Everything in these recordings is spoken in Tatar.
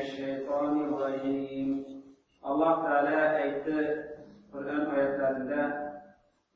الشيطان الرجيم. Аллаһ Тәгалә әйтте Коръән аятларында: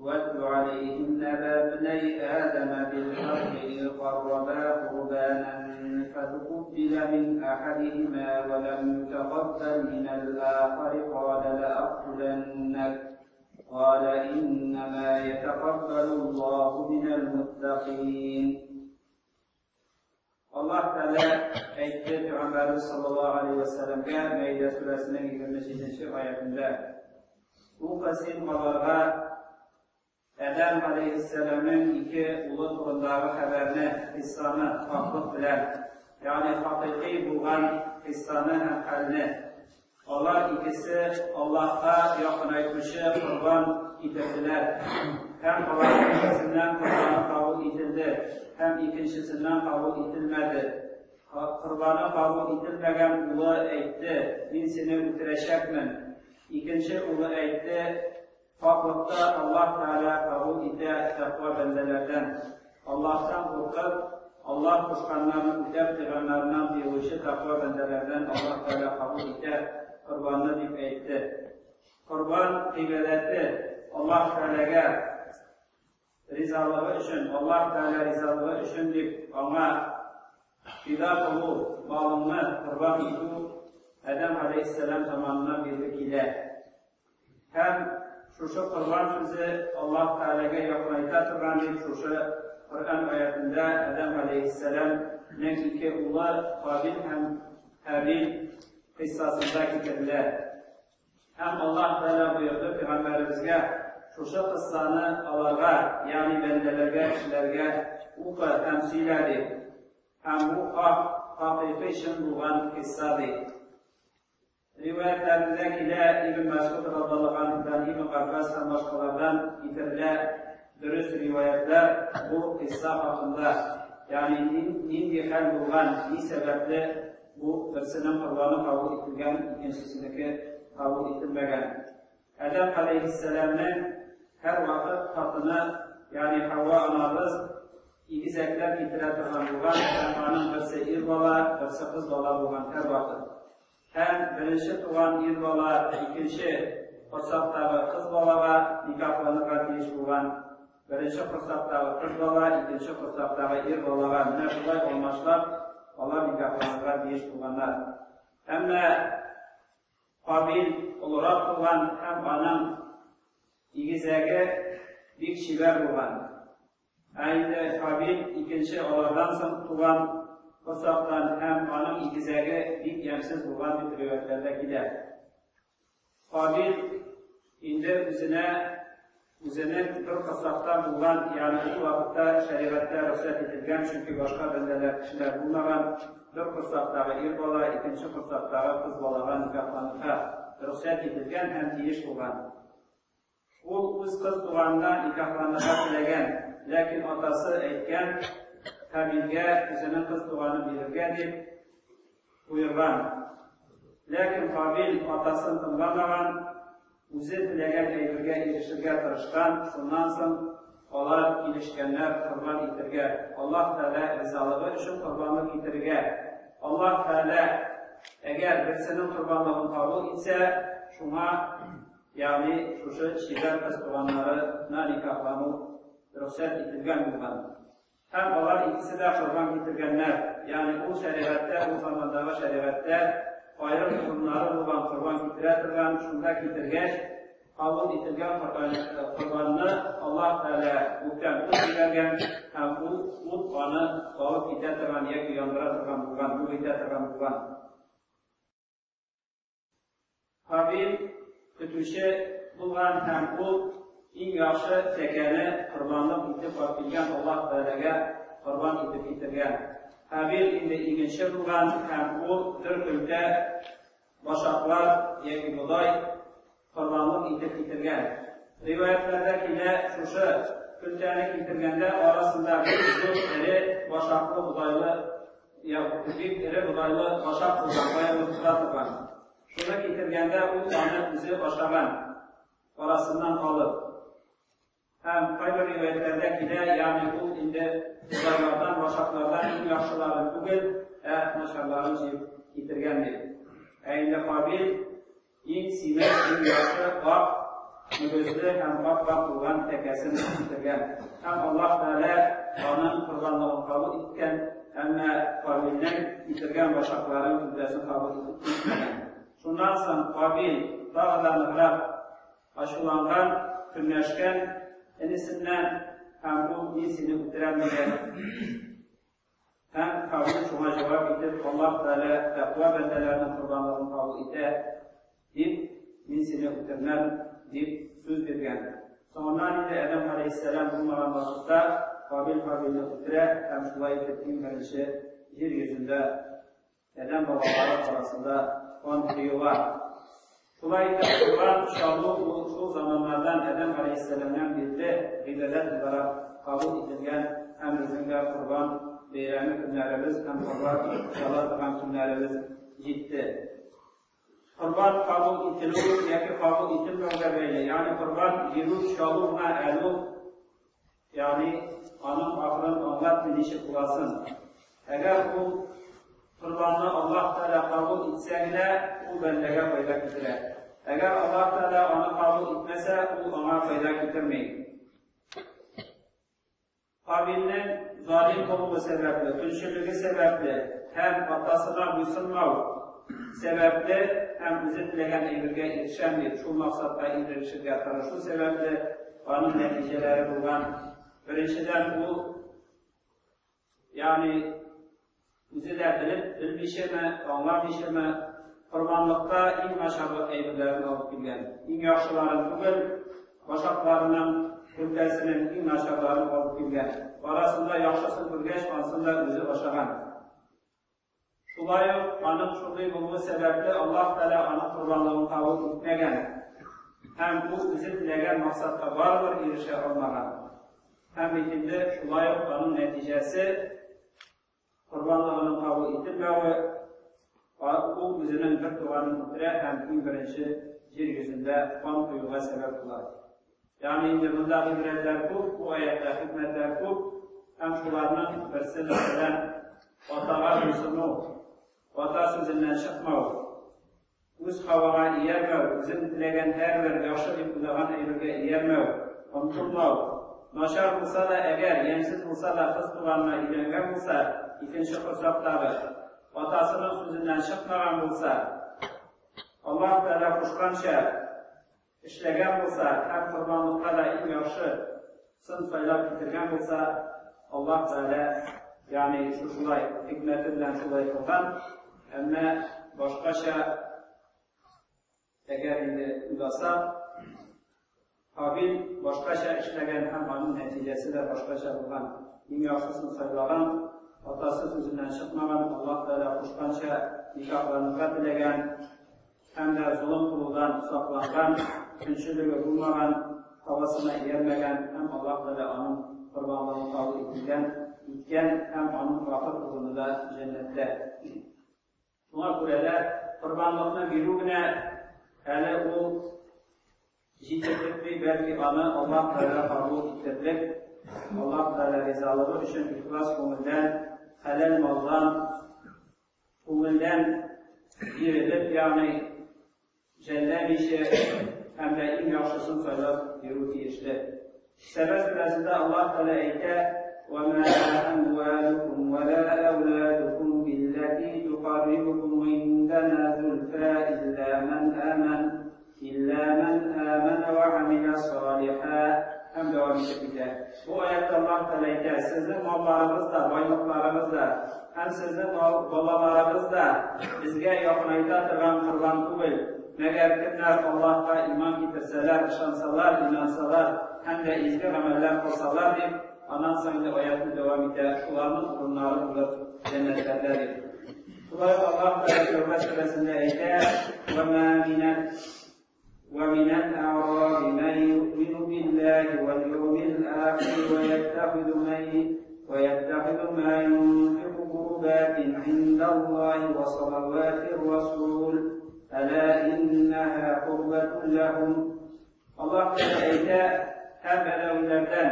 واتل عليهم نبأ ابني آدم بالحق إذ قربا قربانا فتقبل من أحدهما ولم يتقبل من الآخر قال لأقتلنك قال إنما يتقبل الله من المتقين. Аллаһ Тәгалә әйтте Пәйгамбәребез саллаллаһу алейһи вә сәлләмгә Мәидә сүрәсенең 27 аятында: Укы син аларга Адәм алейһиссәламнең ике улы турындагы хәбәрне, кыйссаны, хаклык белән, ягъни хакыйкый булган кыйссаны һәм хәлне. Алар икесе Аллаһка якынайтучы корбан китерделәр. Һәм аларның берсеннән корбаны кабул ителде, һәм икенчесеннән кабул ителмәде. Корбаны кабул ителмәгән улы әйтте: Мин сине үтерәчәкмен. Икенче улы әйтте: Хаклыкта Аллаһ Тәгалә кабул итә тәкъва бәндәләрдән. Аллаһтан куркып, Аллаһ кушканнарны үтәп, тыйганнарыннан тыелучы тәкъва бәндәләрдән Аллаһ Тәгалә кабул итә корбанны, дип әйтте. Корбан гыйбадәте Аллаһ Тәгаләгә ризалыгы өчен, Аллаһ Тәгалә ризалыгы өчен дип аңа фида кылу, малыңны корбан итү Адәм алейһиссәлам заманыннан бирле килә. Һәм шушы корбан сүзе Аллаһ Тәгаләгә якынайта торган дип шушы Коръән аятында Адәм алейһиссәламнең ике улы Кабил һәм Һабил кыйссасында китерелә. Һәм Аллаһ Тәгалә боерды пәйгамбәребезгә шушы кыссаны аларга, ягъни бәндәләргә, кешеләргә укы һәм сөйлә дип. Һәм бу хак, хакыйкый чын булган кыйсса ди. Риваятьләрендә килә, Ибн Мәсгуд радаллаһу анһудан, Ибн Габбас һәм башкалардан китерелә дөрес риваятьләр бу кыйсса хакында. Ягъни нинди хәл булган, ни сәбәпле бу берсенең корбаны кабул ителгән, икенчесенеке кабул ителмәгән. Адәм алейһиссәламнең һәрвакыт хатыны, ягъни Хава анабыз игезәкләр китерә торган булган һәм аның берсе ир бала, берсе кыз бала булган һәрвакыт. Һәм беренче туган ир бала икенче корсактагы кыз балага никахланырга тиеш булган. Беренче корсактагы кыз бала икенче корсактагы ир балага менә шулай алмашлап алар никахланырга тиеш булганнар. Әмма Кабил олырак булган һәм аның игезәге бик чибәр булган. Ә инде Хабил икенче алардан соң туган корсактан һәм аның игезәге бик ямьсез булган дип риваятьләрдә килә. Хабил инде үзенә үзенең бер корсактан булган, ягъни ул вакытта шәригатьтә рөхсәт ителгән, чөнки башка бәндәләр, кешеләр булмаган, бер корсактагы ир бала икенче корсактагы кыз балага никахланырга рөхсәт ителгән һәм тиеш булган. Ул үз кыз туганына никахланырга теләгән, ләкин атасы әйткән, Хабилгә үзенең кыз туганын бирергә дип боерган. Ләкин Хабил атасын тыңламаган, үзе теләгән әйбергә ирешергә тырышкан, шуннан соң алар килешкәннәр корбан итергә, Аллаһ Тәгалә ризалыгы өчен корбанлык китерергә. Аллаһ Тәгалә әгәр берсенең корбанлыгын кабул итсә, шуңа Ягъни шушы чибәр кыз туганнарына никахлану рөхсәт ителгән булган. Һәм алар икесе дә корбан китергәннәр. Ягъни ул шәригатьтә, ул замандагы шәригатьтә аерым урыннары булган корбан китерә торган, шунда китергәч, кабул ителгән корбанны Аллаһ Тәгалә күктән ут җибәргән һәм ул ут аны алып китә торган яки яндыра торган булган, юк итә торган булган. Һабил көтүче булган һәм ул иң яхшы тәкәне корбанлык итеп алып килгән, Аллаһ Тәгаләгә корбан итеп китергән. Һабил инде игенче булган һәм ул бер көлтә башаклар яки бодай корбанлык итеп китергән. Риваятьләрдә килә, шушы көлтәне китергәндә арасында бик зур эре башаклы бодайлы, бик эре бодайлы башак булган, аерылып тора торган. Шуны китергәндә ул аны үзе ашаган, арасыннан алып. Һәм кайбер риваятьләрдә килә, ягъни ул инде бодайлардан, башаклардан иң яхшыларын түгел, ә начарларын җыеп китергән дип. Ә инде Кабил иң симез, иң яхшы ак мөгезле һәм ап-ак булган тәкәсен китергән. Һәм Аллаһ Тәгалә аның корбанлыгын кабул иткән, әмма Кабилнең китергән башакларын, көлтәсен кабул итмәгән. Шуннан соң Кабил тагы да ныграк ачуланган, көнләшкән энесеннән һәм ул мин сине үтерәм дигән. Һәм Кабил шуңа җавап итеп, Аллаһ Тәгалә тәкъва бәндәләренең корбанлыгын кабул итә, дип, мин сине үтермәм, дип сүз биргән. Соңыннан инде Адәм галәйһиссәлам булмаган вакытта Кабил Һабилне үтерә һәм шулай итеп иң беренче җир йөзендә Адәм балалары арасында кан коела. Шулай итеп, корбан чалу ул шул заманнардан Адәм галәйһиссәламнән бирле гыйбадәт буларак кабул ителгән һәм безнең дә корбан бәйрәме көннәребез һәм корбан чала торган көннәребез җитте. Корбан кабул ителү яки кабул ителмәүгә бәйле, ягъни корбан бирү, чалу гына әле ул Ягъни аның ахырын аңлатмый ничек буласын. Әгәр ул корбанны Аллаһ Тәгалә кабул итсә генә, ул бәндәгә файда китерә. Әгәр Аллаһ Тәгалә аны кабул итмәсә, ул аңа файда китерми. Кабилнең залим булуы сәбәпле, көнчеллеге сәбәпле һәм атасына буйсынмау сәбәпле һәм үзе теләгән әйбергә ирешәм дип, шул максатка ирешергә тырышу сәбәпле, аның нәтиҗәләре булган. Беренчедән, ул, ягъни үзе дә белеп, белмичәме, аңламыйчамы, корбанлыкта иң начарлык әйберләрен алып килгән. Иң яхшыларын түгел, башакларының, көлтәсенең иң начарларын алып килгән. Арасында яхшысын күргәч, ансын да үзе ашаган. Шулай ук аның шундый булуы сәбәпле Аллаһ Тәгалә аның корбанлыгын кабул итмәгән һәм ул үзе теләгән максатка барыбер ирешә алмаган. Һәм бит инде шулай ук аның нәтиҗәсе корбанлыгының кабул ителмәве, ул үзенең бер туганын үтерә һәм иң беренче җир йөзендә кан коюга сәбәп була. Ягъни инде монда гыйбрәтләр күп, бу аятьтә хикмәтләр күп, һәм шуларның берсе, мәсәлән, атага буйсыну, ата сүзеннән чыкмау, үз һавага иярмәү, үзең теләгән һәрбер яхшы дип уйлаган әйбергә иярмәү, омтылмау. Начар булса да, әгәр ямьсез булса да кыз туганына өйләнгән булса, икенче корсактагы, атасының сүзеннән чыкмаган булса, Аллаһ Тәгалә кушканча, Эшләгән булса һәм корбанлыкка да иң яхшы сын сайлап китергән булса, Аллаһ Тәгалә, ягъни шушылай хикмәте белән шулай кылган, әмма башкача әгәр инде уйласак, Һабил башкача эшләгән һәм аның нәтиҗәсе дә башкача булган. Иң яхшысын сайлаган, атасы сүзеннән чыкмаган, Аллаһ Тәгалә кушканча никахланырга теләгән, Һәм дә золым кылудан сакланган, көнчелеге булмаган, һавасына иярмәгән һәм Аллаһ Тәгалә аның корбанлыгын кабул ителгән, иткән һәм аның ахыр урыны да җәннәттә. Шуңа күрә дә корбанлыкны бирү генә әле ул җитештерми, бәлки аны Аллаһ Тәгалә кабул итерлек, Аллаһ Тәгалә ризалыгы өчен ихлас күңелдән, хәләл малдан Күңелдән бирелеп, ягъни жәлләмичә һәм дә иң яхшысын сайлап бирү тиешле. Сәбә сүрәсендә Аллаһ Тәгалә әйтә: "Ва ма амвалукум ва ла ауладукум биллати туqarribukum индана зульфа илля ман аман илля ман амана ва амила салиха" һәм дәвам итеп китә. Бу аятта Аллаһ Тәгалә әйтә, сезнең малларыгыз да, байлыкларыгыз да һәм сезнең балаларыгыз да безгә якынайта торган корбан түгел. Мәгәр кемнәр Аллаһка иман китерсәләр, ышансалар, инансалар һәм дә изге гамәлләр кылсалар дип, аннан соң инде аятны дәвам итә, шуларның урыннары булыр җәннәтләрдә дип. Шулай ук Аллаһ Тәгалә Тәүбә сүрәсендә әйтә, "Ва ма минәт ومن الأعراب من يؤمن بالله واليوم الآخر ويتخذ ما ينفق قربات عند الله وصلوات الرسول ألا إنها قربة لهم Аллаһ Тәгалә әйтә, һәм бәдәвиләрдән,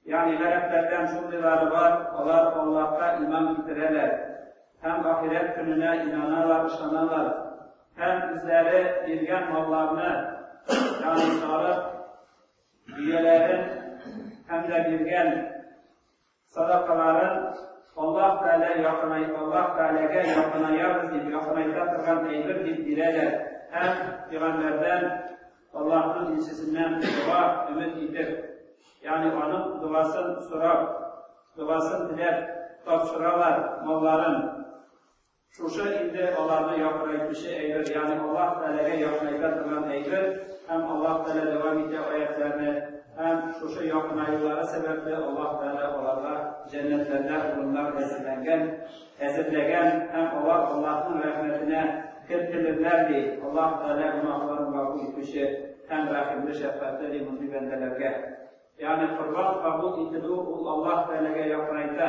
ягъни гарәпләрдән шундыйлары бар, алар Аллаһка иман китерәләр һәм ахирәт көненә инаналар, ышаналар. Һәм үзләре биргән малларны, ягъни сарык, дөяләрен һәм дә биргән садакаларын Аллаһ Тәгалә якынай, Аллаһ Тәгаләгә якынаябыз дип, якынайта торган әйбер дип бирәләр. Һәм пәйгамбәрдән Аллаһның илчесеннән дога өмет итеп, ягъни аның догасын сорап, догасын теләп тапшыралар малларын. Шушы инде аларны якынайтучы әйбер, ягъни Аллаһ Тәгаләгә якынайта торган әйбер, һәм Аллаһ Тәгалә дәвам итә аятьләрне, һәм шушы якынаюлары сәбәпле Аллаһ Тәгалә аларга җәннәтләрдә урыннар әзерләнгән, әзерләгән, һәм алар Аллаһның рәхмәтенә кертелерләр, ди. Аллаһ Тәгалә гөнаһларын гафу итүче һәм рәхимле, шәфкатьле, ди мондый бәндәләргә. Ягъни корбан кабул ителү ул Аллаһ Тәгаләгә якынайта.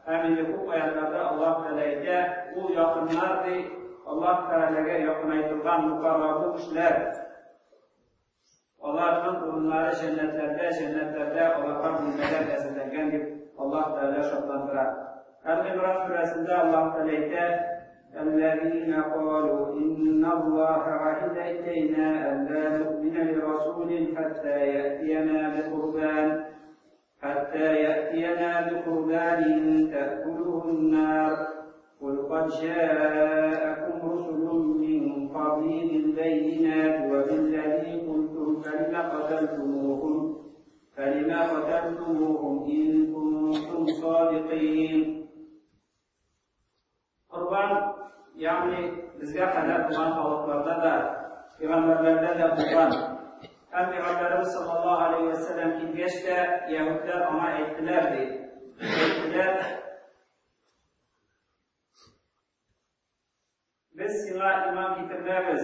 Һәм инде күп аятларда Аллаһ Тәгалә әйтә, ул якыннар ди, Аллаһ Тәгаләгә якынайтылган мукаррабун кешеләр. Аларның урыннары җәннәтләрдә, җәннәтләрдә аларга бүлмәләр әзерләнгән дип Аллаһ Тәгалә шатландыра. Әл-Имран сүрәсендә Аллаһ Тәгалә әйтә, الذين قالوا إن الله عهد إلينا ألا نؤمن لرسول حتى يأتينا بقربان حتى يأتينا بقربان تأكله النار قل قد جاءكم رسل من قبلي بالبينات وبالذي قلتم فلم قتلتموهم فلم قتلتموهم إن كنتم صادقين. Корбан, ягъни безгә кадәр булган халыкларда да, пәйгамбәрләрдә дә булган. Һәм пәйгамбәребез саллаллаһу алейһи ва сәлләм килгәч тә, яһүдләр аңа әйттеләр ди. Әйттеләр, Без сиңа иман китермәбез.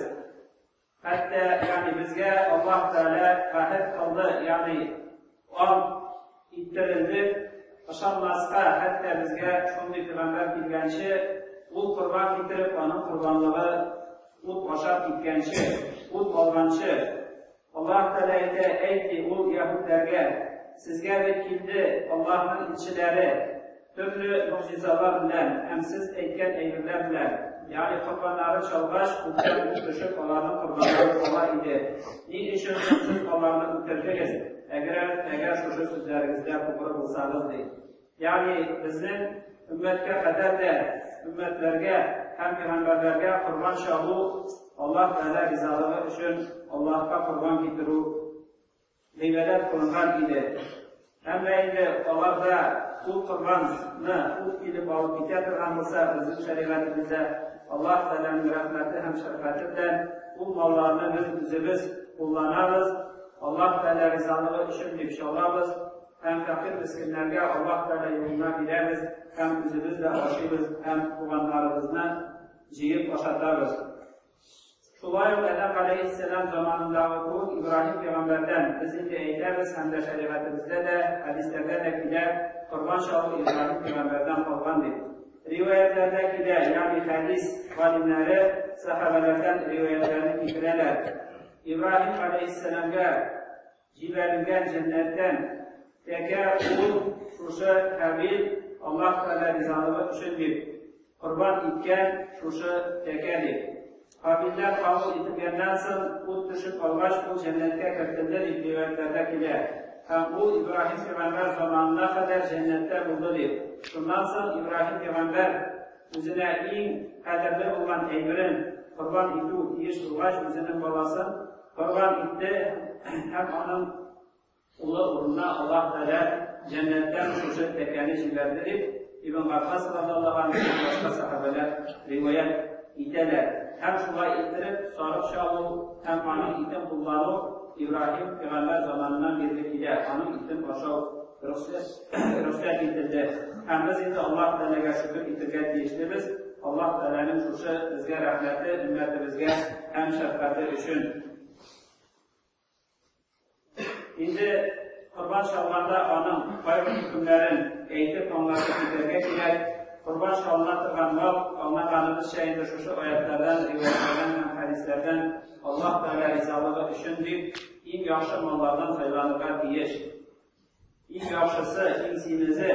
Хәтта, ягъни безгә Аллаһ Тәгалә гаһед кылды, ягъни ант иттерелде, ышанмаска, хәтта безгә шундый пәйгамбәр килгәнче, ул корбан китереп, аның корбанлыгы ут ашап киткәнче, ут алганчы. Аллаһ Тәгалә әйтә, әйт ди ул яһүдләргә, сезгә бит килде Аллаһның илчеләре, төрле могҗизалар белән һәм сез әйткән әйберләр белән, ягъни корбаннарын чалгач, күктән ут төшеп, аларның корбаннарын ала иде. Ни өчен соң сез аларны үтердегез, әгәр, әгәр шушы сүзләрегездә тугры булсагыз, ди. Ягъни безнең өммәткә кадәр дә өммәтләргә һәм пәйгамбәрләргә корбан чалу Аллаһ Тәгалә ризалыгы өчен Аллаһка корбан китерү гыйбадәт кылынган иде. Әмма инде аларда ул корбанны ут килеп алып китә торган булса, безнең шәригатебездә Аллаһ Тәгаләнең рәхмәте һәм шәфкате белән ул малларны без үзебез кулланабыз, Аллаһ Тәгалә ризалыгы өчен дип чалабыз, Һәм фәкыйрь-мескеннәргә Аллаһ Тәгалә юлына бирәбез һәм үзебез дә ашыйбыз һәм туганнарыбызны җыеп ашатабыз. Шулай ук Адәм галәйһиссәлам заманындагы кебек Ибраһим пәйгамбәрдән без инде әйтәбез һәм дә шәригатебездә дә, хәдисләрдә дә килә, корбан чалу Ибраһим пәйгамбәрдән калган дип. Риваятьләрдә килә, ягъни хәдис галимнәре сәхабәләрдән риваятьләрне китерәләр. Ибраһим галәйһиссәламгә Җибәрелгән җәннәттән тәкә ул шушы Һабил Аллаһ Тәгалә ризалыгы өчен дип корбан иткән шушы тәкә дип. Һабилдән кабул ителгәннән соң ут төшеп алгач ул җәннәткә кертелде дип риваятьләрдә килә. Һәм ул Ибраһим пәйгамбәр заманына кадәр җәннәттә булды дип. Шуннан соң Ибраһим пәйгамбәр үзенә иң кадерле булган әйберен корбан итү тиеш булгач үзенең баласын Корбан итте һәм аның улы урынына Аллаһ Тәгалә җәннәттән шушы тәкәне җибәрде дип Ибн Габбас радиаллаһу анһу һәм башка сәхабәләр риваять итәләр. Һәм шулай иттереп сарык чалу һәм аның итен куллану Ибраһим пәйгамбәр заманыннан бирле килә. Аның итен ашау рөхсәт ителде. Һәм без инде Аллаһ Тәгаләгә шөкер итергә тиешлебез. Аллаһ Тәгаләнең шушы безгә рәхмәте, өммәтебезгә һәм шәфкате өчен. Инде корбан чалганда аның кайбер хөкемнәрен әйтеп аңлатып китәргә кирәк. Корбан чалына торган мал, аңлаганыбызча инде шушы аятлардан, риваятьләрдән һәм хәдисләрдән Аллаһ Тәгалә ризалыгы өчен дип иң яхшы маллардан сайланырга тиеш. Иң яхшысы, иң симезе,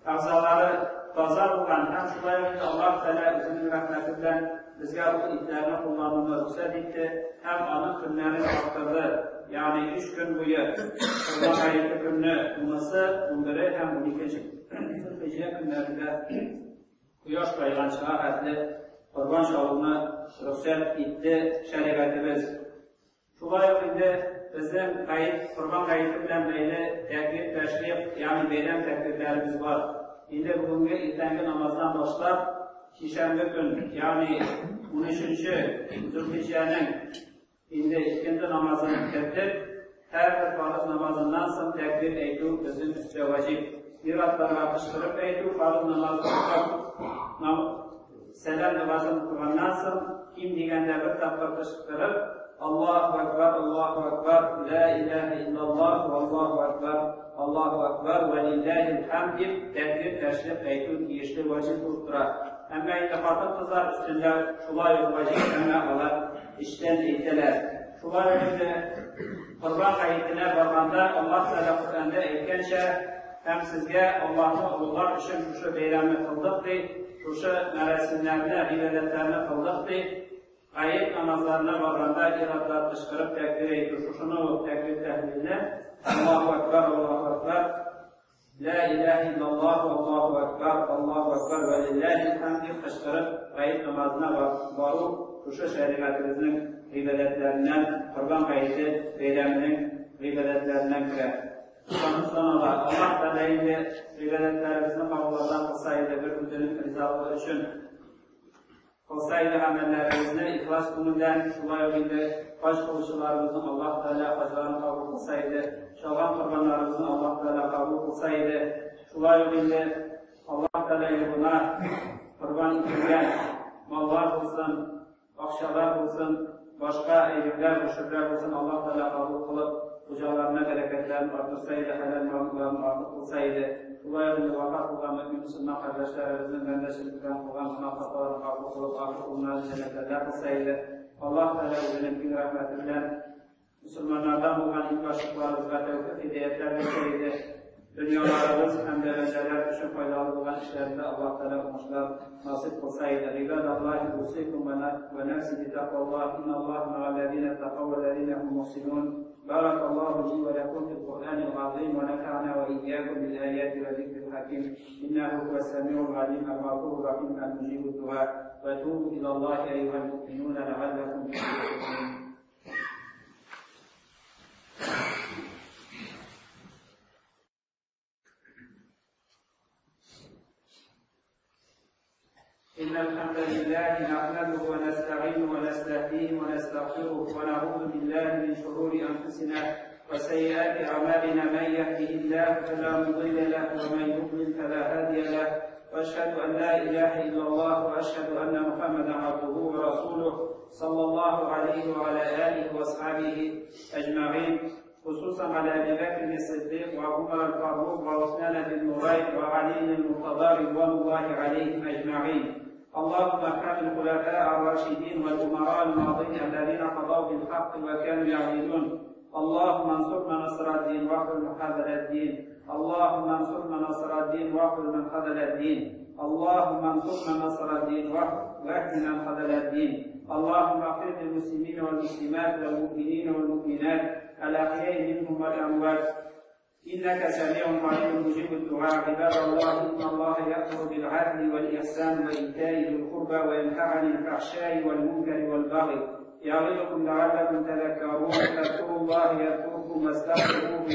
әгъзалары таза булган һәм шулай ук Аллаһ Тәгалә үзенең рәхмәте белән безгә ул итләрне куллануны рөхсәт итте һәм аның көннәрен арттырды. Ягъни 3 көн буе Корбан гаете көнне 10-сы, 11-е һәм 12 Зөлхиҗҗә көннәрендә кояш баеганчыга хәтле корбан чалуны рөхсәт итте шәригатебез. Шулай ук инде безнең гает, Корбан гаете белән бәйле тәкбир, тәшрик, ягъни бәйрәм тәкбирләребез бар. Инде бүгенге иртәнге намаздан башлап, сишәмбе көн, ягъни 13 Зөлхиҗҗәнең инде икенде намазын кертеп, һәрбер фарыз намазыннан соң тәкбир әйтү безнең өстә ваҗиб. Ир-атларга кычкырып әйтү, фарыз намазын укып, сәлам догасын укыганнан соң, ким дигәндә бер тапкыр кычкырып, Аллаһу акбар, Аллаһу акбар, ла илаһа иллаллаһ, Аллаһу акбар, Аллаһу акбар, ва лиллаһил хамд дип тәкбир тәшрик әйтү тиешле ваҗиб булып тора. Әмма инде хатын-кызлар өстендә шулай ук ваҗиб, әмма алар эчтән әйтәләр. Шулай ук инде Корбан гаетенә барганда Аллаһ Тәгалә Коръәндә әйткәнчә, һәм сезгә Аллаһны олуглар өчен шушы бәйрәмне кылдык ди, шушы мәрасимнәрне, гыйбадәтләрне кылдык ди. Гает намазларына барганда ир-атлар кычкырып тәкбир әйтү, шушыны ук тәкбир тәһлилне Аллаһу акбар, Аллаһу акбар, ла илаһа иллаллаһ, Аллаһу акбар, Аллаһу акбар ва лиллаһил хамд дип кычкырып гает намазына бару шушы шәригатебезнең гыйбадәтләреннән, Корбан гаете бәйрәменең гыйбадәтләреннән керә. Санала, Аллаһ Тәгалә инде гыйбадәтләребезне кабуллардан кылса иде, бер үзенең ризалыгы өчен кылса иде гамәлләребезне ихлас күңелдән, шулай ук инде хаҗ кылучыларыбызның Аллаһ Тәгалә хаҗларын кабул кылса иде, чалган корбаннарыбызны Аллаһ Тәгалә кабул кылса иде, шулай ук инде Аллаһ Тәгалә юлына корбан ителгән маллар булсын, акчалар булсын, башка әйберләр, гошерләр булсын, Аллаһ Тәгалә кабул кылып, хуҗаларына бәрәкәтләрен арттырса иде, хәләл малларын артык кылса иде. Шулай ук инде вафат булган мөмин мөселман кардәшләребезнең бәндәчелек белән кылган гөнаһ хаталарын кабул кылып, ахыр урыннарын җәннәтләрдә кылса иде. Аллаһ Тәгалә үзенең киң рәхмәте белән мөселманнардан булган ил башлыкларыбызга тәүфыйк һидаятлар бирсә иде. Дөньяларыбыз һәм дә бәндәләр өчен файдалы булган эшләрендә Аллаһ Тәгалә уңышлар насыйп кылса иде. Гыйбадаллаһи усыйкум ва нафси битақваллаһ, инналлаһа ма'аллазина тақау валлазина хум мухсинун. Баракаллаһу ли ва лакум фил Куръанил азим ва нафа'на ва ийякум бил аяти ва зикрил хаким. Иннаху хувас самиул алим аль-гафурur рахим аль-мujибуд дуа. Ва тубу ила Аллахи айюхал муъминуна лааллакум туфлихун. إن الحمد لله نحمده ونستعينه ونستهديه ونستغفره ونعوذ بالله من شرور أنفسنا وسيئات أعمالنا، من يهده الله فلا مضل له ومن يضلل فلا هادي له، وأشهد أن لا إله إلا الله وأشهد أن محمدا عبده ورسوله صلى الله عليه وعلى آله وأصحابه أجمعين، خصوصا على أبي بكر الصديق وعمر الفاروق وعثمان بن نورين وعلي المرتضى رضوان الله عليهم أجمعين. اللهم ارحم الخلفاء الراشدين والأمراء الماضين الذين قضوا بالحق وكانوا يعدلون. اللهم انصر من نصر الدين واخذل من خذل الدين. اللهم انصر من نصر الدين واخذل من خذل الدين. اللهم انصر من نصر الدين واهد من خذل الدين. اللهم اغفر للمسلمين والمسلمات والمؤمنين والمؤمنات الأحياء منهم والأموات، إنك سميع قريب مجيب الدعاء. عباد الله، إن الله يأمر بالعدل والإحسان وإيتاء ذي القربى وينهى عن الفحشاء والمنكر والبغي يعظكم لعلكم تذكرون. فاذكروا الله يذكركم واستغفروه.